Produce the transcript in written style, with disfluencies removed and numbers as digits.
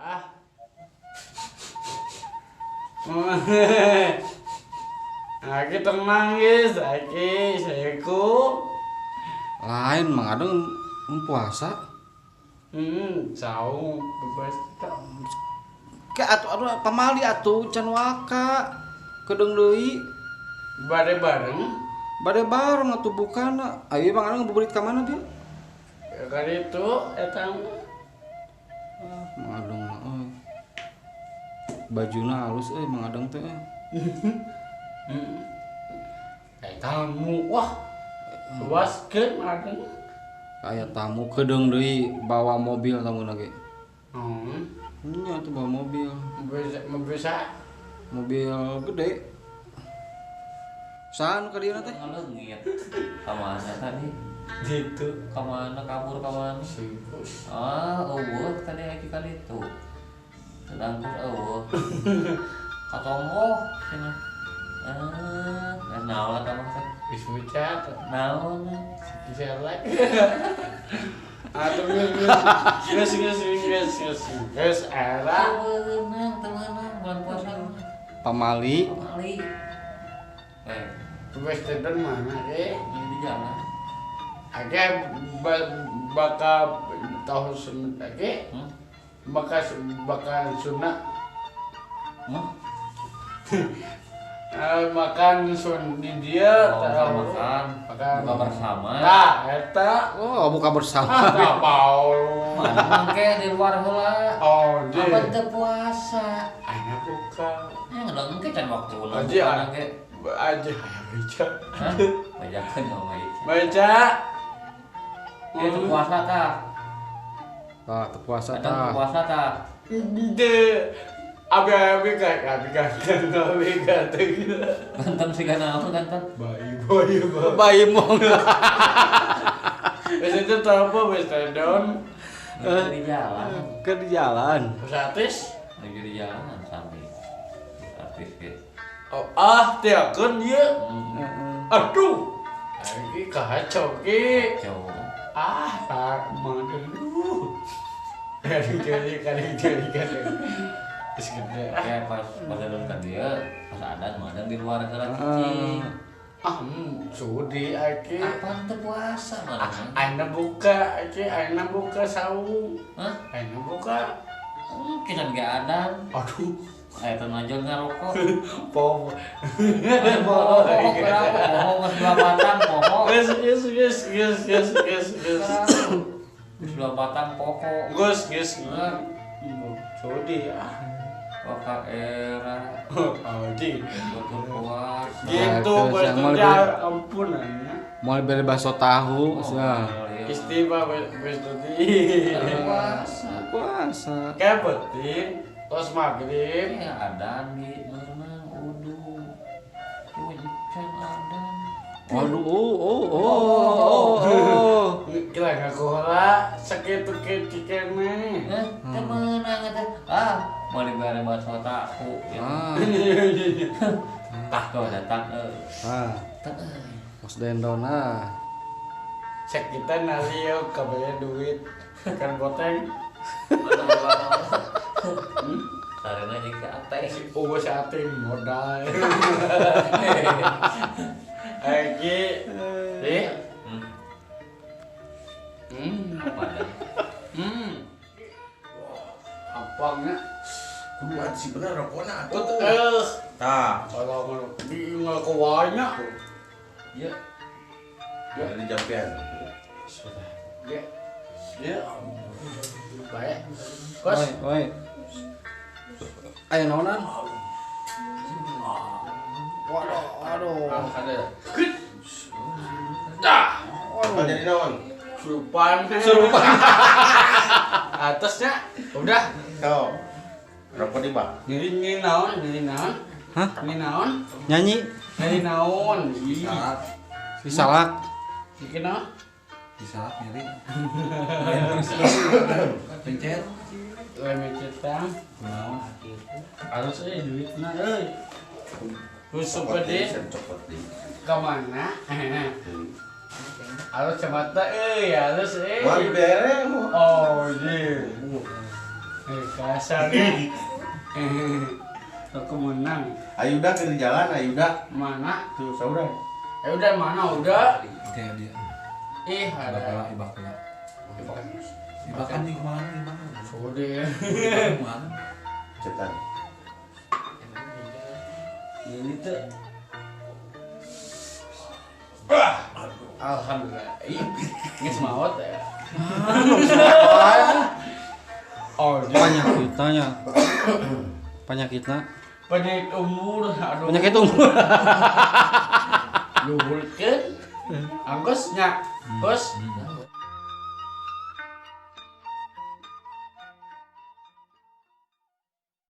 Ah. Aki tenang guys, aki sayaku. Lain Mang Adeng puasa. Saung bebas. Ke atuh aduh pamali atuh can waka. Kedeung deui. Bade bareng. Bade bareng atuh bukana. Ayo Mang Adeng ngabuburit ka mana bieu? Ka ditu eta. Ah, Mang Adeng mah euy. Bajuna halus euy Mang Adeng teh. Tamu wah. Luaskeun Mang Adeng. Aya tamu kedeung deui bawa mobil tamuna ge. Nya tuh bawa mobil. Mobil sa? Mobil gede. Saha nu ka dieu teh? Ngaleungit. Ka mana tadi? Gitu. Ka mana kabur ka mana? Ah, eueuh tadi aki ka ditu. Sedangkan eueuh. Ka tonggoh cenah. Ah, naon eta mah teh? Geus mecat. Naon? Jelek. Atuh geus geus geus geus geus era. Teu meunang bulan puasa. Pamali. Pamali. Wes teden mana ge? Di jalan. Age bakal tahu sunat age. Bakal bakal sunat. Makan sun di dia, oh, makan, buka bersama. Nah, eta. Oh, buka bersama. Ah, mau. Mana ke di luar heula. Oh, di. Apa teu puasa? Ayeuna buka. Ngedeung ke can waktuna. Aja ge. Aja baca. Hah? Bacakeun mah ieu. Baca. Itu puasa tah. Tah, teu puasa tah. Puasa tah. Henteu. Abi abi ganteng, abi ganteng. Ganteng sih kana apa ganteng? Bayi bayi bayi mong. Wes itu apa wes tedon? Di jalan. Ke di jalan. Terus artis? Lagi di jalan sampai artis ge. Oh, ah tiakeun ieu. Aduh. Iki kacau ki. Kacau. Ah, tak mang aduh. Kali kali kali kali. Kayak pas pas ka dieu, pas adan madang di luar heula cicing. Ah, sudi aki. Apaan teu puasa mah? Ayeuna buka aki, ayeuna buka saung. Hah? Ayeuna buka. Mungkin ge adan. Aduh, aya teu najol ngarokok. Poho. Poho, poho geus dua batang poho. Geus geus geus geus geus geus geus. Geus dua batang poho. Geus geus. Sudi ah. Waka era. Aji. Puasa. Gitu ya ampun anya. Mau beli bakso tahu, sia. Istimewa bestuti. Puasa. Puasa. Kayak penting tos maghrib. Ya adan di meunang udu. Ieu can adan. Aduh, oh oh oh. Kira ngaku heula sakitu kieu keneh. Heh, teu meunang eta. Ah, mau dibere bakso tahu. Ah. Tah kau datang euy. Ah. Tah euy. Mos dendon ah. Cek kita nalio kabeh duit kan boteng. Sarena jeung si Ateng. Oh, si Ateng modal. Aki. Eh. Apa dah? Apangnya? Kudu sih bener rokona atuh. Tah, kalau di ngakuanya. Iya. Ya di jampian. Sudah. Ya. Ya. Baik. Kos. Oi. Aya naonan? Waduh, aduh. Ada. Dah. Waduh. Jadi naon? Surupan. Surupan. Atasnya udah. Tuh. Rokok di bak. Jadi naon, jadi naon? Hah? Ini naon? Nyanyi. Nyanyi naon? Salak. Salak. Iki naon? Disalak nyeri. Pencet. Lem cetang. Naon? Harus euy duitna euy. Khusus gede. Ke mana? Harus cemata euy, harus euy. Wah, bere. Oh, iya. Kasarnya. Aku menang. Ayo udah ke jalan, ayo udah. Mana? Tuh, saudara. Eh udah mana udah? Kayak dia. Ih, ada. Ibak ibak lah. Ibakan nih kemana ibakan? Sudah. Kemana? Cetan. Ini tuh. Alhamdulillah. Ih, nggak semawat ya. Oh, Penyakitnya. Penyakitnya. Penyakit umur, aduh. Penyakit umur. Luhur kan? Angkosnya, Bos.